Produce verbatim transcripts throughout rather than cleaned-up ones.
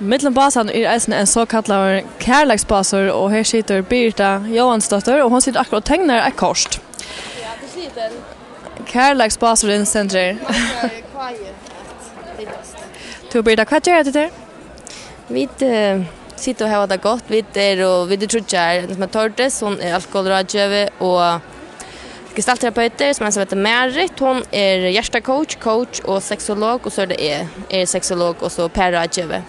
Millum básarnar er eisini ein sokallaður kærleiksbásur, og her situr Birita Jóhansdóttir, og hon situr akkurát og teknar eitt kort. Ja, tað sigur tað. Kærleiksbásurin stendur her. Tú, Birita, hvat gera tit her? Vit, eh, sita og hava tað gott. Vit eru, vit eru tríggjar. Ein sum er Tordis, hon er alkoholráðgevi og gestaltterapeutur, sum er ein sum eitur Marit. Hon er hjartacoach, coach og sexolog, og so er tað eg, eg eri sexolog og so parráðgevi.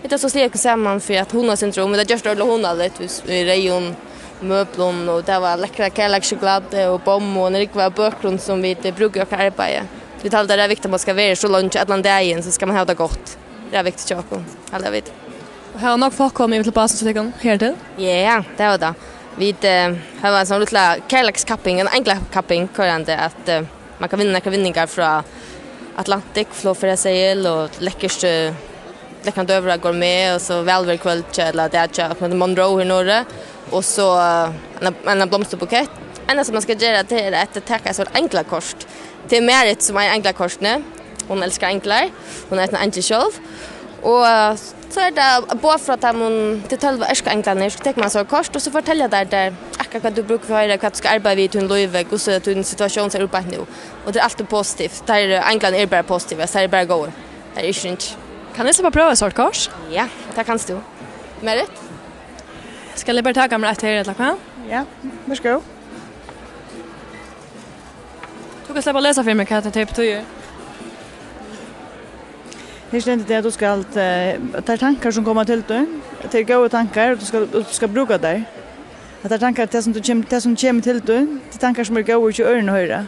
Vit hava so sligið okkum saman fyri at hugna okkum um. Vit hava gjørt tað ordiliga hugnaligt, við, við reyðum møblum, og tað var lekkra kærleikssjokulátu og bomm og ein rúgva av bøkur sum vit, eh, brúka í okkara arbeiði. Vit halda, tað er viktigt, at man skal vera so leingi allan dagin, so skal man hava tað gott. Tað er viktigt hjá okkum, halda vit. Og hava nógv fólk komið yvir til básin hjá tykkum her til? Ja, tað var tað. Vit, eh, hava ein sånn lítla kærleikskapping, ein englakapping, koyrandi, at, eh, man kann vinna nakrar vinningar frá Atlantic, flogferðaseðil og lekkurt, eh, lekkran døgurða gourmet, og so vælverukvøld hjá, ella dag hjá, sum eitur Monroe her norðuri, og so, eh, ein, ein blomsterbukett. Einasta, man skal gera, tað er at taka eitt sovorðið englakort. Tað er Marit, sum eigur englakortini. Hon elskar englar. Hon er ein eingil sjálv. Og, eh, so er tað boð frá teimum, tey tólv ørkaenglarnar. So tekur man so kort, og so fortelja teir tær akkurát hvat tú brúkar fyri, hvat tú skal arbeiða við í tínum lívi, hvussu tín situatión sær út beint nú. Og tað er altíð positivt. Teir, eh, englarnir eru bara positivir, teir eru bara góðir. Tað er ikki ringt. Kann eg sleppa at prøva eitt sovorðið kort? Ja, tað kanst tú. Marit? Skal eg bara taka mær eitt her, ella hvat? Ja, vær so góð. Tú kanst sleppa at lesa fyri meg, hvat tað betýðir. Her stendur tað, at tú skalt, eh, teir tankar, sum koma til tín, tað eru góðir tankar, og tú skalt, og tú skalt brúka teir. At teir tankar, tað sum tú kem-, tað sum kemur til tín, tað eru tankar, sum eru góðir hjá øðrum at hoyra.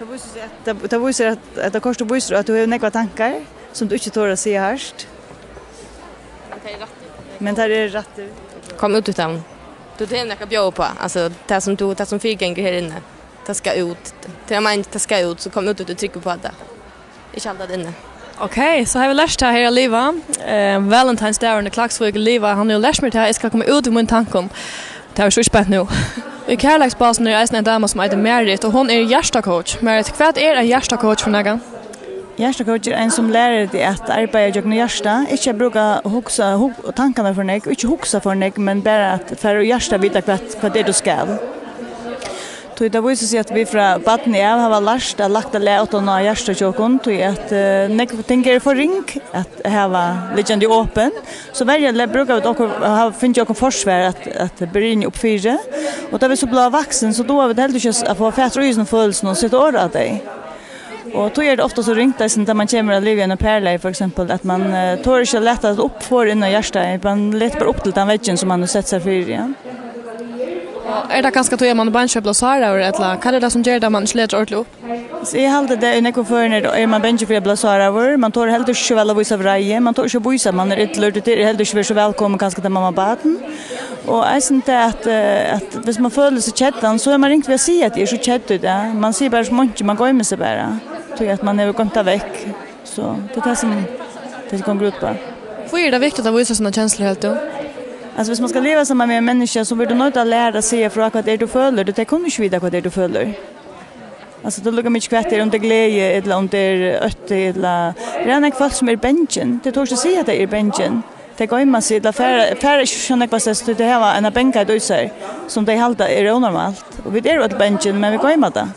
Tað vísir seg at, tað, tað vísir at, at tað kortið vísir, at tú hevur nógvar tankar, sum tú ikki torir at siga hart. Men tað er rætt. Men tað er rætt. Kom út úr teimum. Tú hevur nakað at bjóða uppá. Altso, tað sum tú, tað sum fyrigongur her inni, tað skal út. Tað er meint, tað skal út, so kom út, og tú tryggur uppá tað. Ikki halda tað inni. Ok, so hava vit lært tað her at liva. Eh, Valentinsdagurin í Klaksvík, liva, hann hevur lært meg tað, eg skal koma út úr mínum tankum. Tað er so ikki beint nú. Í kærleiksbásinum er eisini ein dama, sum eitur Marit, og hon er hjartacoach. Marit, hvat er ein hjartacoach fyri nakað? Hjartacoach er ein, sum lærir teg at arbeiða gjøgnum hjartað, ikki at brúka hugsa, hug-, tankarnar for nógv, ikki hugsa for nógv, men bara at fara í hjartað, vita hvat, hvat er tú skal. Tí tað vísir seg, at vit frá barni av hava lært at lagt at lata á hjartað hjá okkum, tí at, eh, nógv ting eru for ring at hava liggjandi opin. So verja le-, brúka vit okkum, hava fingið okkum forsvar at, at byrja upp fyri. Og tá vit so blíva vaksin, so duga vit heldur ikki at, at fáa fatur í hesum følelsum og seta orð á tey. Og tí er tað ofta so ringt, eisini tá man kemur at liva í einum parlagi, for eksempel, at man, eh, torir ikki at lata tað upp for inn á hjartað, man letur bara upp til tann veggin, sum man hevur sett sær fyri, ja. Og er tað kanska tí, at man er bangin fyri at blíva sáraður, ella hvat er tað, sum ger tað, at man ikki letur ordiliga upp? So eg haldi, tað í nógvum førum er, er man bangin fyri at blíva sáraður, man torir heldur ikki so væl at vísa vreiði, man torir ikki at vísa, at man er illur, tí tað er heldur ikki verið so vælkomið, kanska, tá man var barn. Og eisini tað, at, eh, at viss man følir seg keddan, so er man ringt við at siga, at eg eri so keddur í dag. Man sigur bara sum einki, man goymir seg bara, tí at man hevur goymt tað vekk. So tað er tað, sum tað gongur út uppá. Hví er tað viktigt at vísa sínar kenslur, heldur tú? Altso, viss man skal liva saman við einum menniskja, so verður tú noydd at læra at siga frá, hvat er tú følir, tí tey kunnu ikki vita, hvat er tú følir. Altso, tað er líka mikið, hvat tað er, um tað er gleði, ella um tað er ótti, ella, tað eru nógv fólk, sum eru bangin. Tey tora ikki at siga, at tey eru bangin. Tey goyma seg, ella fara, fara ikki so nógvastaðni, tí tey hava eina bangheit í sær, sum tey halda er ónormalt. Og vit eru øll bangin, men vit goyma tað.